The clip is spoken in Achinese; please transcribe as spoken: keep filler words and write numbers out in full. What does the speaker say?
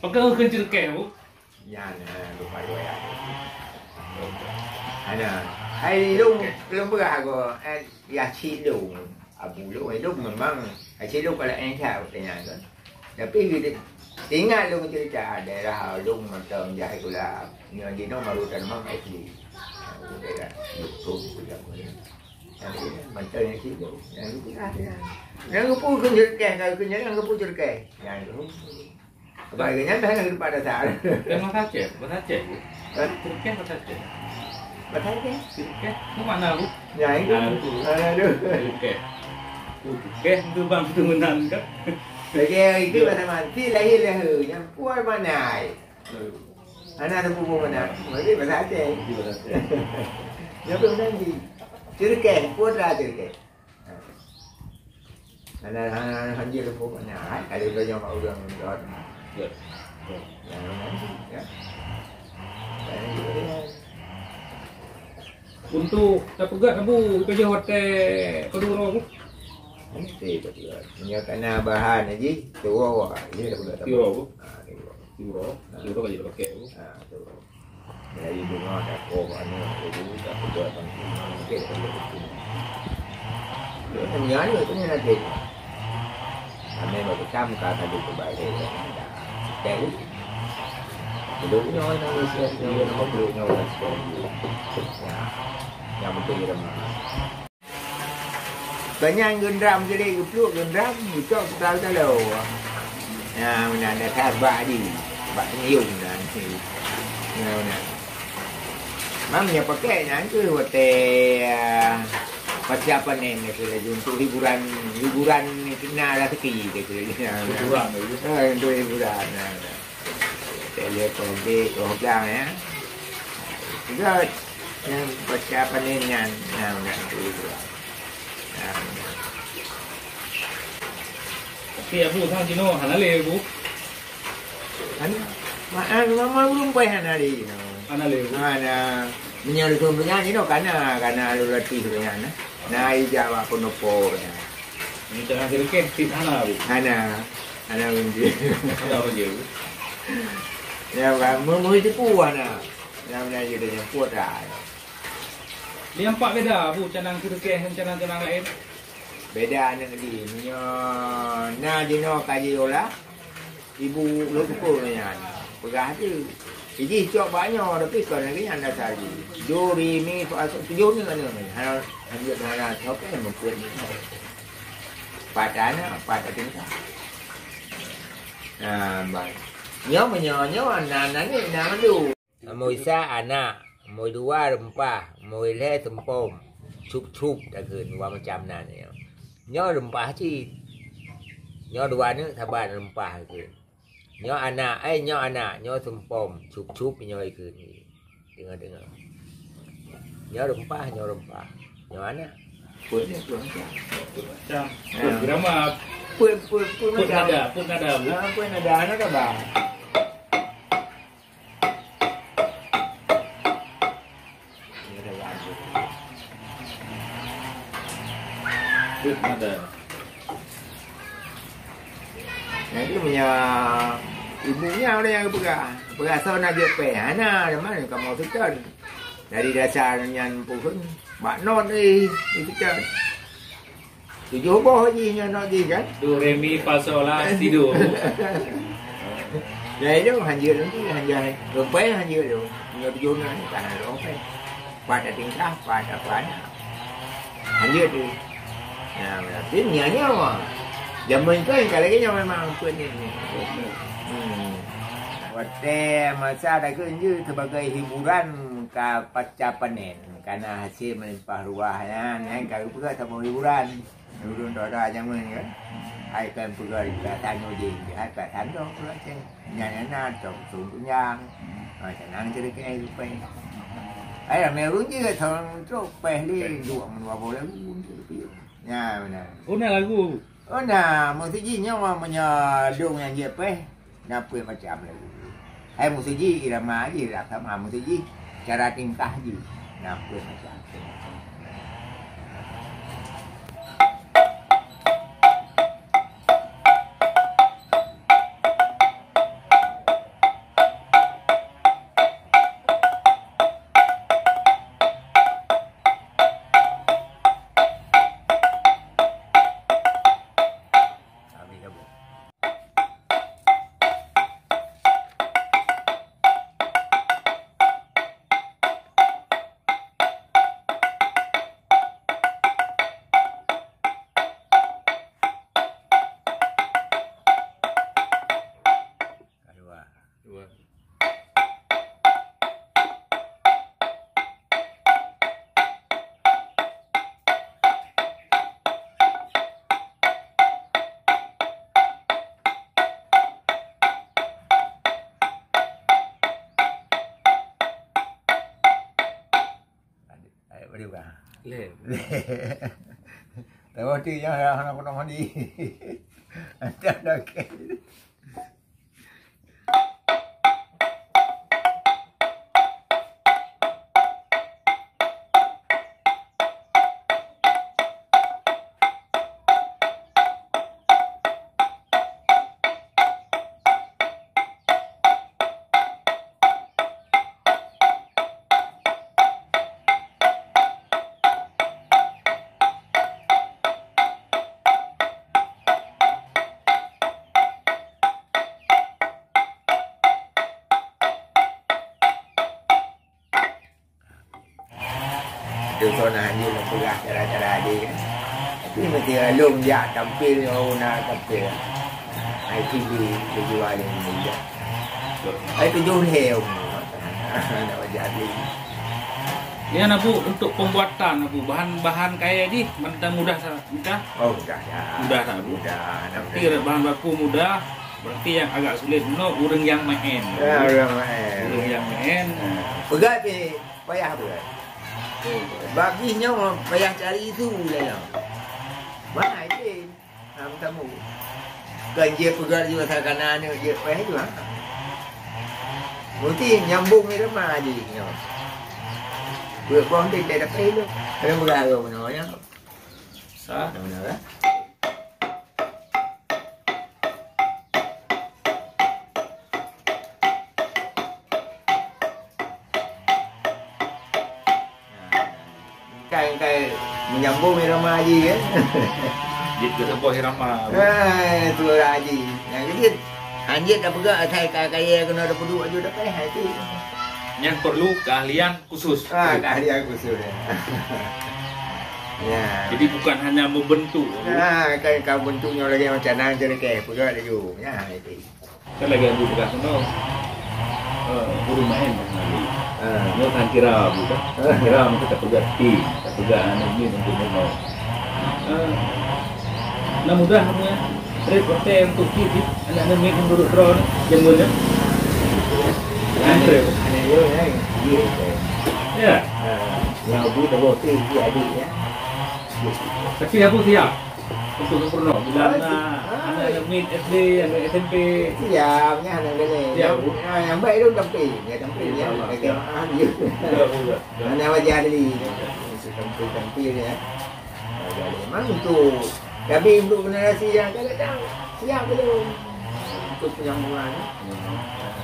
Pakon kheun ceureukéh, Bu? Nyan, eh, lupa riwayat. Ana, hai lôn, lôn peugah ko, eh, ya cit lôn. Abu lôn, eh, lôn memang, hai cit lôn kalau eh cak, tanya tu. Tapi kita ingat lôn cerita daerah lôn mantong jahai kula. Nyoe jinoe baru tanaman S D. Daerah Lukon, Kujang, Kujang. Mantong yang situ. Yang itu lah, ya. Yang geupeu keu ceureukéh, kalau keu nyan geupeu ceureukéh. Yang itu. Sebab nyan dah ada tempat dasar. Kan bahasa Aceh, bahasa Aceh, Bu. Hah? Ceureukéh bahasa Aceh. Bahasa Aceh? Ceureukéh. Itu makna, Bu? Ya, itu. Nah, itu. Aduh. Ceureukéh. Ceureukéh tu bang tu meunan kan. Lagi itu bahasa mati, lahir lahir. Yang kuat mana ai? Anak tu pun mana? Mesti bahasa Aceh. Mesti bahasa Aceh. Dia pun nanti. Ceureukéh, putra ceureukéh. Hana, hana, hana jeuet leumpung nyan. Hai, ka lheueh nyoe mak ureueng rot. Ya. Ya. Nah, nanti, ya. Untuk tapeugah Abu, ipajoh watèe padum uroe, Bu? Nanti tapeugah. Nyoe kana bahan lagi, tuwoe, ya, tapeugah. Tuwoe, Bu? Ah, tuwoe. Tuwoe. Ah. Tuwoe ka jadi pakèk, Bu. Ah, tuwoe. Jadi, deungoe takoh aneuk, jadi, tapeugah bangsa. Oke, tapeugah bangsa. Dia kan nyan, dia kan nyan ada. Kami bak kecam ka tadi ke balik. Tahu. Duduk nyoe, nyoe, nyoe, nyoe, nyoe, nyoe, nyoe. Ya. Yang penting dia dah makan. Banyak gendam jadi geupluek gendam, ucok teutal talo. Nah, meunan dah that bak di, bak ngiung na. Nah, meunan. Mam nyoe pakai nyan tu watèe, ah, pasca panen tu laju untuk hiburan, hiburan ni kena rezeki tu laju. Hiburan tu. Ah, untuk hiburan. Nah, nah. Tele kobek, koblang, ya. Juga yang pasca panen nyan, nah, nah, tu juga. Nah, tapi Abu sang jinoe hana lé, Bu. Kan, ma-, ah, mama belum pai hana lé, no. Hana lé, Bu. Hana. Meunyoe dusun punya jinoe kana, kana lelaki punya, nah. Nah, ija wa penopo, ya. Ini tengah sedikit, sit hana, Bu. Hana. Hana banjir. Hana banjir, Bu. Ya, Bang, mu-, mu itu puah na. Yang mana kita jemput dah. Di empat beda, Bu, canang sedikit dengan canang-canang lain? Beda aneuk di. Nyo, na jinoe kaji olah. Ibu lôn ukur nyan, peugah tu. Iji cok bak nyoe, tapi kon lagèe nyan dasar jih. Do, re, mi, fa, sol, tujoh ni kan ni. Hana, hana, hana, sok kan meukeuen ni. Pat aneuk, pat tingkah. Nah, bang. Nyoe meunyoe, nyoe, na, na ni, na mandum. Nomor isa anak, nomor dua reumpah, nomor lhèe seumpom, cup-cup takheun, dua macam nan nyoe. Nyoe reumpah cit. Nyoe dua aneuk saban reumpah kheun. Nyoe anak, eh, nyoe anak, nyoe seumpom, cup-cup nyoe kheun. Deungoe, deungoe. Nyoe reumpah, nyoe reumpah. Nyoe anak. Peuet ni peuet macam. Peuet macam. Ha. Peuet grama. Peuet, peuet, peuet macam. Peuet nada, peuet nada, Bu. Ha, peuet nada, nada bah. Nah, itu punya ibunya orang yang peugah. Peugah soe na jeuet péh. Hana, di mana kamu seutôt? Dari dasar nyan pun bak non, eh, seutôt. Tujoh boh jih nyan nok jih kan? Do, re, mi, fa, sol, la, si, do. Ya, itu hanjeuet nanti, hanjeuet. Rupai hanjeuet tu. Nyoe tujoh na ni, tahan rupai. Pat tingkah, pat apa na. Hanjeuet tu. Nah, berarti nyan nyawa. Zaman kan, kalau lagi nyawa memang pun ni. Hmm. Watèe masa dah kerja sebagai hiburan ka pasca panen. Kana hasé meulimpah ruah nyan, nyan ka geupeugah saboh hiburan. Ureueng dara jameun kan. Hai kan peugah perasaan udép, hai perasaan doh peugah cen. Nyan na tong sung tunjang. Ha, senang cerita ai rupai. Hai ramé ureueng jeuet seorang trok péh lé dua meunua boh lagu. Nyan beuna. Oh, na lagu. Oh, na, meusti jih nyoe meunyoe dong nyang jeuet péh. Na peuet macam lagu. Hai meusti jih irama jih dak sama, meusti jih cara tingkah jih. Na peuet macam. Pada orang. Leh. Tahu tu yang orang nak kena mandi. Ada dah ke. Itu soe na hanjeuet neupeugah cara-cara jih kan. Tapi meusti lôn jak tampil ngon na tampil. Hai T V keujua lé meja. Hai tujoh lhèe umur. Nak bajak lé. Nyan, Abu, untuk pembuatan, Abu, bahan-bahan kayèe jih mantong mudah sa-, mudah? Oh, mudah dah. Mudah dah, Abu. Mudah, Tapi mudah. Bahan baku mudah, berarti yang agak sulit bunoe ureueng nyang maén. Ya, ureueng maén. Ureueng nyang maén. Ha. Peugah pih payah peugah. Bak jih nyoe payah cari su lé nyoe. Mana idin? Ha, meutamong. Kan jeuet peugah jih pasal kana aneuk jeuet payah jih, ha. Meusti nyambong irama jih nyoe. Buet boh deh dah payah lom. Kena peugah bunoe nyoe. Sa? Bunoe, bunoe, ha. Kai, kai menyambung irama jih kan. Jeuet keu saboh irama. Hai, suara jih. Nyang jeuet. Hanjeuet dah peugah asai ka kayèe keunoe dah peuduek aju dah payah hai tu. Nyan perlu keahlian khusus. Ah, keahlian khusus ya. Ya. Jadi bukan hanya membentuk. Ah, kan kau bentuk nyoe lagèe macam nan je lagèe peugah laju. Ya, itu. Kan lagèe Abu peugah keunoe, eh, guru maén Nabi. Ah. Nyoe kan kira Abu kan. Ah. Kira mungkin tapeugah ti, tapeugah aneuk miet untuk bunoe. Eh, na mudah Abu ya. Trép watèe untuk cit jih, aneuk-aneuk miet nyang duek droe nyoe, jameun nyoe. Antre. Aneuk nyoe, eh, dia, eh. Ya. Ah, nyang Abu taboh tu, dia adik ya. Tapi Abu siap untuk sempurna. Bila na aneuk-aneuk miet S D, aneuk S M P. Siap, nyan aneuk geuh. Siap, Bu. Ah, nyang baik tu tampil, ya tampil ya. Insya Allah. Siap. Ah, dia. Siap, Bu, siap. Mana wajar tadi. Tampil-tampil ya. Wajar tadi. Memang untuk, tapi untuk generasi yang akan datang, siap belum? Untuk penyambungan. Hmm.